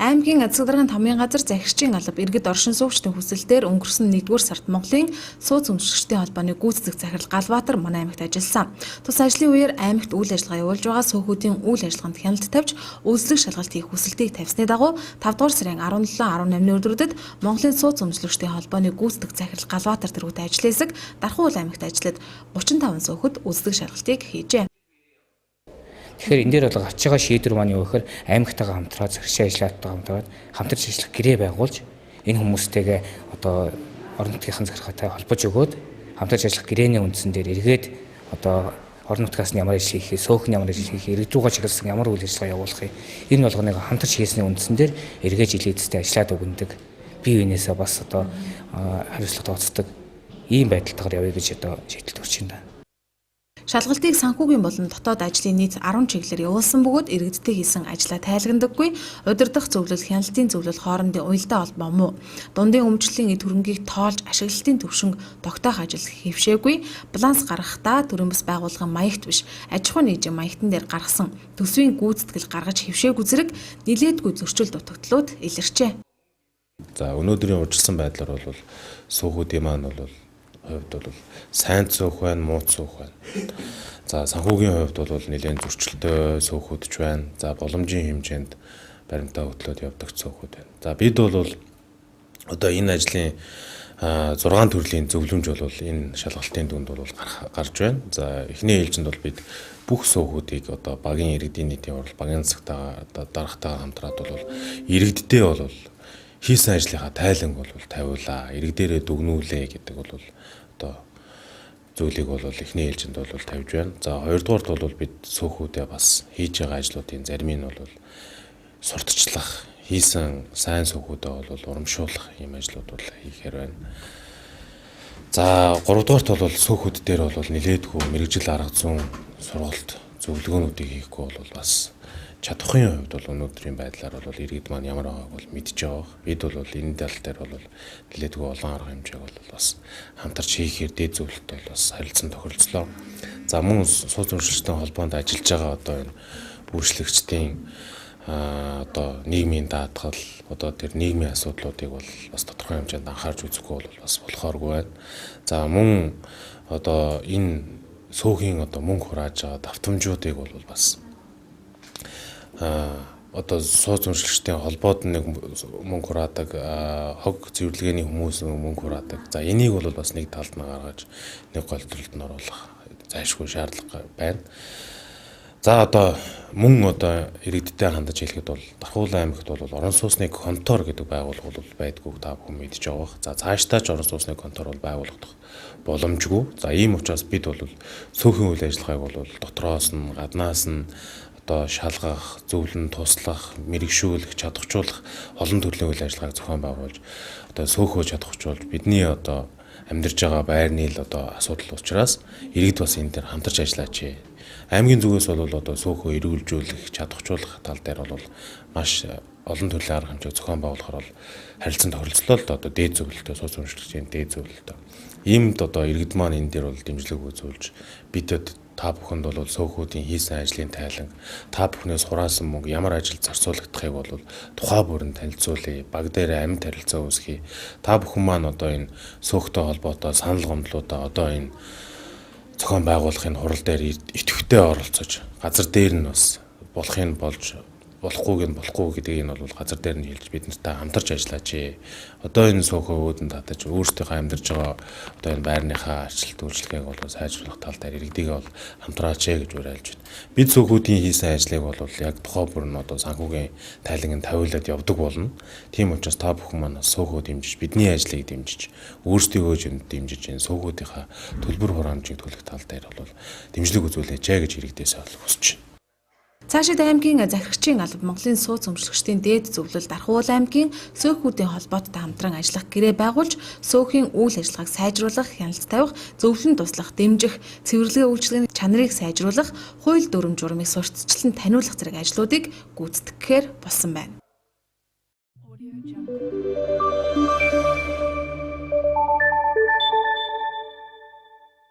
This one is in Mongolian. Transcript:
Аймгийн засаг даргын томьёон газар захирчийн алба иргэд оршин суугчдын хүсэлтээр өнгөрсөн 1-р сард Монголын сууц өмчлөгчдийн холбооны гүйцэтгэх захирал Галбаатар манай аймагт ажилласан. Тус ажлын үеэр аймагт үйл ажиллагаа явуулж байгаа сөөхүүдийн үйл ажиллагаанд хяналт тавьж, үйлчлэг шалгалт хийх хүсэлтийг тавьсны дагуу 5 дугаар сарын 17, 18-ны өдрүүдэд Монголын сууц өмчлөгчдийн холбооны гүйцэтгэх захирал Галбаатар тэргүүтээ ажил хэсэг Дархуул аймагт ажиллаад 35 сөөхөд үйлчлэг шалгалтыг хийжээ. Тэгэхээр энэ дээр бол гарч байгаа шийдвэр маань юу гэхээр аймагтайгаа хамтраад захирчин ажиллагаатайгаа хамтраад хамтарч ажиллах гэрээ байгуулж энэ хүмүүстэйгээ одоо орон нутгийнхын захиргаатай холбож өгөөд хамтарч ажиллах гэрээний үндсэн дээр эргээд одоо орон нутгаас нь ямар ажил хийхээ, сөөх нь ямар ажил хийхээ, иргэд рүүгээ чиглэсэн ямар үйл ажиллагаа явуулахыг энэ болгоныг хамтарч хийсний үндсэн дээр эргээ жилийн эцэстээ ажиллаад өгнөдөг. Бие биенээсээ бас одоо хариуцлага тооцдог ийм байдалтайгаар явъя гэж одоо шийдэлд хүрч байна. Шалгалтыг санхүүгийн болон дотоод ажлын нийт 10 чиглэлээр явуулсан бөгөөд иргэдтэй хийсэн ажлаа тайлгнадаггүй, удирдах зөвлөл, хяналтын зөвлөл хоорондын уялдаа холбоо муу, дундын өмчлөлийн эд хөрөнгийг тоолж ашиглалтын түвшинг тогтоох ажил хэвшээгүй, баланс гаргахдаа төрийн бас байгууллагын маягт биш, аж ахуйн нэгжийн маягтан дээр гаргасан төсвийн гүйцэтгэл гаргаж хэвшээгүй зэрэг нилээдгүй зөрчил дутагдлууд илэрчээ. За өнөөдрийн урьдчилсан байдлаар бол сөөхүүдийн маань бол хувьд бол сайн цөөх байна, муу цөөх байна. За санхүүгийн хувьд бол нэлээд зөрчилтэй сөөхүүд ч байна. За боломжийн хэмжээнд баримтаа хөтлөөд явдаг цөөхүүд байна. За бид бол одоо энэ ажлын 6 төрлийн зөвлөмж бол энэ шалгалтын дүнд бол гарч байна. За эхний ээлжинд бол бид бүх сөөхүүдийг одоо багийн иргэдийн нийтийн хурал, багийн засагтайгаа одоо даргатайгаа хамтраад бол иргэддээ бол хийсэн ажлынхаа тайланг бол тавиулаа, иргэдээрээ дүгнүүлээ гэдэг бол одоо зүйлийг бол эхний ээлжинд бол тавьж байна. За хоёрдугаарт бол бид сөөхүүдээ бас хийж байгаа ажлуудын зарим нь бол сурталчлах, хийсэн сайн сөөхүүдээ бол урамшуулах ийм ажлууд бол хийхээр байна. За гуравдугаарт бол сөөхүүд дээр бол нилээдгүй мэргэжил арга зүйн сургалт зөвлөгөөнүүдийг хийхгүй бол бас чадахын хувьд бол өнөөдрийн байдлаар бол иргэд маань ямар байгааг бол мэдж байгаа. Бид бол энэ тал дээр бол нилээдгүй олон арга хэмжээг бол бас хамтарч хийхээр дээд зөвлөлт бол бас харилцан тохиролцлоо. За мөн сууц уншилтын холбоонд ажиллаж байгаа одоо энэ бүрчлэгчдийн одоо нийгмийн даатгал, одоо тэр нийгмийн асуудлуудыг бол бас тодорхой хэмжээнд анхаарч үзэхгүй бол бас болохооргүй байна. За мөн одоо энэ сөөхийн одоо мөнгө хурааж байгаа давтамжуудыг бол бас одоо сууц уншлагчдын холбоод нэг мөнгө хураадаг, хог цэвэрлэгээний хүмүүс мөнгө хураадаг. За энийг бол бас нэг талд нь гаргаж нэг голдролд нь оруулах зайлшгүй шаардлага байна. За одоо мөн одоо иргэдтэй хандаж хэлэхэд бол Дархуул аймагт бол орон сууцны контор гэдэг байгууллага бол байдгүй та бүхэн мэдж байгаа бах. За цаашдаа ч орон сууцны контор бол байгуулагдах боломжгүй. За ийм учраас бид бол цөөхөн үйл ажиллагааг бол дотроос нь гаднаас нь одоо шалгах, зөвлөн туслах, мэрэгшүүлэх, чадахжуулах олон төрлийн үйл ажиллагааг зохион байгуулж одоо сөөхөө чадахжуулж бидний одоо амьдарч байгаа байрны л одоо асуудал учраас иргэд бас энэ дээр хамтарч ажиллаач. Аймгийн зүгээс бол одоо сөөхөө эрүүлжүүлэх, чадахжуулах тал дээр бол маш олон төрлийн арга хэмжээ зохион байгуулахаар бол харилцан тохиролцлоо л одоо дээд зөвлөлтөө, сууц уншлагчдын дээд зөвлөлтөө. Иймд одоо иргэд маань энэ дээр бол дэмжлэг үзүүлж бидэд та бүхэнд бол сөөхүүдийн хийсэн ажлын тайлан, та бүхнээс хураасан мөнгө ямар ажилд зарцуулагдахыг бол тухай бүрэн танилцуулъя. Баг дээр амьд харилцаа үүсгэе. Та бүхэн маань одоо энэ сөөхтэй холбоотой санал гомдлуудаа одоо энэ зохион байгуулахын хурал дээр идэвхтэй оролцож газар дээр нь бас болохыг болж болохгүйг нь болохгүй гэдгийг нь бол газар дээр нь хэлж бид нартай хамтарч ажиллаач. Одоо энэ сөөхөө өөдөн татаж өөрсдийнхөө амьдарч байгаа одоо энэ байрныхаа ажилт үйлчлэгийг бол сайжруулах тал дээр иргэдийг бол хамтраач гэж уриалж байна. Бид сөөхүүдийн хийсэн ажлыг бол яг тухай бүр нь одоо санхүүгийн тайланг нь тавиулаад явдаг болно. Тийм учраас та бүхэн маань сөөхөө дэмжиж, бидний ажлыг дэмжиж, өөрсдийгөө дэмжиж энэ сөөхүүдийнхаа төлбөр хураамжийг төлөх тал дээр бол дэмжлэг үзүүлээч гэж иргэдээс хүсэж байна. Цаашид аймгийн захирагчийн алба Монголын сууц өмчлөгчдийн дээд зөвлөл Дархуул аймгийн сөөхүүдийн холбоотой хамтран ажиллах гэрээ байгуулж сөөхийн үйл ажиллагааг сайжруулах, хяналт тавих, зөвлөн туслах, дэмжих, цэвэрлэгээ үйлчилгээний чанарыг сайжруулах, хууль дүрэм журмыг сурталчлан таниулах зэрэг ажлуудыг гүйцэтгэхээр болсон байна.